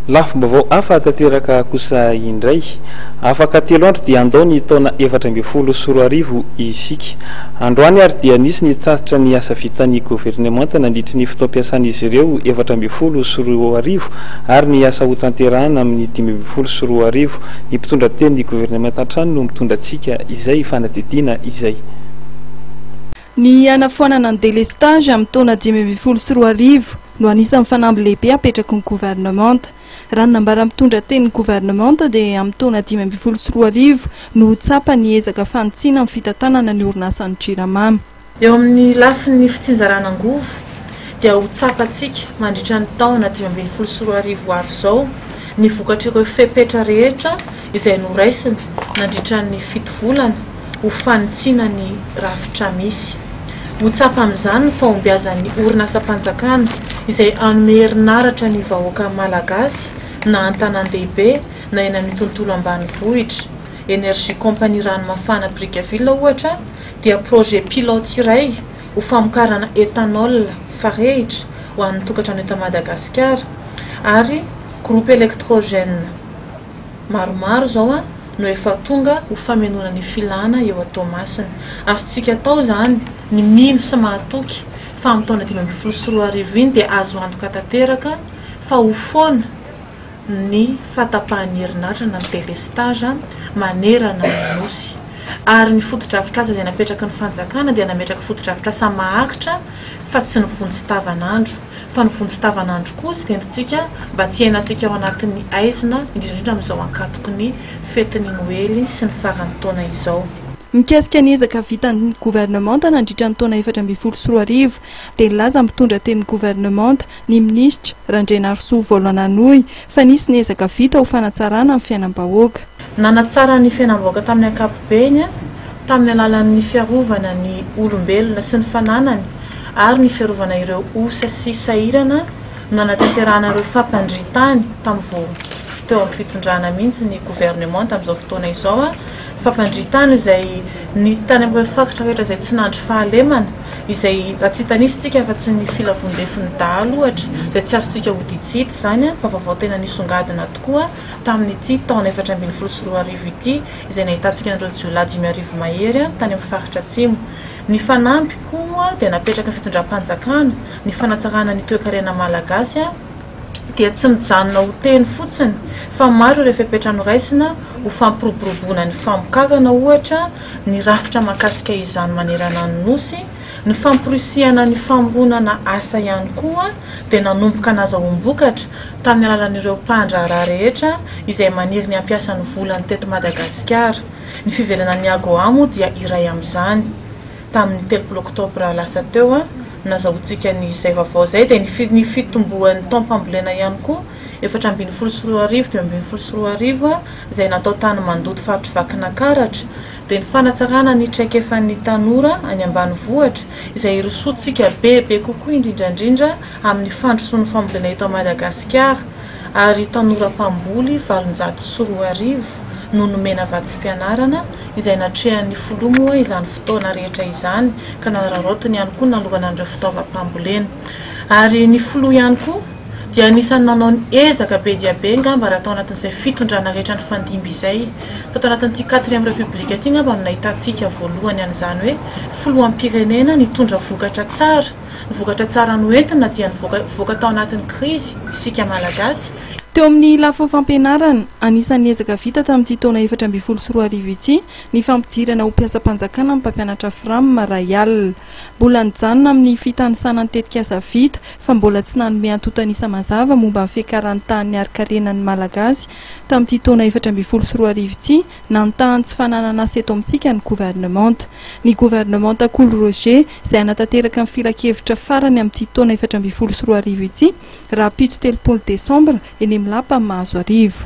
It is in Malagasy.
Lafim-baovao hafa tanteraka kosa indray. Afaka 3 andro dia handao ny taona 2014 isika. Androany ary dia nisy ny tatitra ny asa vitan'ny governemanta nandritry ny fotoam-piasan'izy ireo 2014 ary ny asa hotanterahana amin'ny 2015. Ny mpitondra tenin'ny governemanta hatrany no mitondra antsika izay fanadihadiana izay. Ny hanafoanana ny délestage amin'ny taona 2015 no anisan'ny fanamby lehibe apetraky ny governemanta. Raha ny nambara mitondra tenin'ny governemanta dia amin'ny taona 2015 no ho tsapa ny ezaka fanitsiana amin'ny fitantanana ny orinasan'ny Jirama. Eo amin'ny lafin'ny fitsinjarana angovo dia ho tsapantsika mandritra ny taona 2015 ho avy izao ny vokatr'ireo fepetra rehetra izay noraisina nandritra ny 7 volana ho fanitsiana ny rafitra misy. Ho tsapa amin'izany ny fahombiazan'ny orinasam-panjakana izay hanome herinaratra ny vahoaka malagasy na an-tanàn-dehibe na eny amin'ny tontolo ambanivohitra. Energie Company Ranomafana Brickaville ohatra dia projet pilote iray ho famokarana éthanol farehitra ho an'ny tokantrano eto Madagasikara ary groupe électrogène maromaro izao no efa tonga ho famenoana ny filàna eo Toamasina. Azontsika atao izany ny mino sy mahatoky fa amin'ny taona 2015 iny dia azo antoka tanteraka fa ho foana ny fahatapahan'ny herinaratra na ny délestage manerana ny Nosy. Ary ny fotodrafitrasa izay napetraky ny fanjakana dia nametraka fotodrafitrasa maharitra fa tsy ny vonjy tavanandro. Fa ny vonjy tavanandro kosa dia entintsika mba tsy hiainantsika ao anatin'ny haizina, indrindra indrindra amin'izao ankatoky ny fetin'ny Noely sy ny faran'ny taona izao. Mikasika ny ezaka vitan'ny governemanta nandritra ny taona 2014 dia nilaza ny mpitondra tenin'ny governemanta, ny minisitra, Randrianarisoa Volonanohy, fa nisy ny ezaka vita ho fanatsarana ny fiainam-bahoaka. Nanatsara ny fiainam-bahoaka tamin'ny ankapobeny tamin'ny alalan'ny fiarovana ny olombelona sy ny fananany ary ny fiarovana ireo osa sy sahirana no nanatanterahana ireo fampandrin-tany tamin'ny vao teo amin'ny fitondrana mihitsy ny governemanta amin'izao fotoana izao, fampandrin-tany izay ny tany amin'ireo faritra rehetra izay tsy nandry fahalemana, izay raha tsy hitanisa isika afa-tsy ny filavondefon'ny dahalo ohatra, izay tsy azontsika hodian-tsy hita izany fa vaovao tena nisongadina tokoa tamin'ity taona 2014 ity izay nahitantsika an'ireo jiolahy 5000 mahery tany amin'ny faritra atsimo. Ny fanampy koa moa dia napetraky ny fitondram-panjakana, ny fanatsarana ny toekarena malagasy dia tsy mijanona ho teny fotsiny fa maro ireo fepetra noraisina ho fampiroboroboana ny famokarana ohatra, ny rafitra mahakasika izany manerana ny Nosy, ny famporisihana ny famoronana asa ihany koa dia nanomboka nazahoam-bokatra tamin'ny alalan'ireo mpandraharaha rehetra izay maniry ny hampiasa ny volany teto Madagasikara. Ny fiverenan'ny AGOA moa dia iray amin'izany. Tamin'ny 30 oktobra lasa teo, nazahoantsika ny izay vaovao izay dia ny fitomboan'ny taom-pambolena ihany koa, 2014, 2015, izay natao tany Mandoto faritry Vakinakaratra, dia ny fanatsarana ny traikefan'ny tanora any ambanivohitra, izay hirosoantsika bebe kokoa indrindra indrindra amin'ny fandrosoan'ny fambolena eto Madagasikara, ary tanora mpamboly 2008 no nomena vatsim-pianarana, izay natrehan'ny filoha moa izany fotoana rehetra izany, ka nanararaotiny ihany koa nanolorana an'ireo fitaovam-pambolena. Ary ny filoha ihany koa dia anisan'ny nanao ny ezaka be dia be angamba raha tao anatin'izay fitondrana rehetra nifandimby izay. Tato anatin'ity quatrième république ity angamba no nahitantsika voalohany an'izany hoe filoham-pirenena nitondra vokatra tsara. Ny vokatra tsara noentina dia nivoaka tao anatin'ny krizy isika Malagasy. Teo amin'ny lafiny fampianarana, anisan'ny ezaka vita tamin'ity taona 2014 ity ny fampidirana ho mpiasam-panjakana ny mpampianatra Fram iray alina. Mbola nijanona amin'ny fitanisana ny tetikasa vita fa mbola tsy nanome antontan'isa mazava momba ny fiakaran'ny tahan'ny harin-karenan'ny Malagasy tamin'ity taona 2014 ity na ny tahan'ny tsy fananana asa eto amintsika ny governemanta. Ny governemanta Kolo Roger izay hanatanteraka ny filankevitra farany amin'ity taona 2014 ity rahampitso 30 desambra eny amin'ny Lapa Mahazoarivo.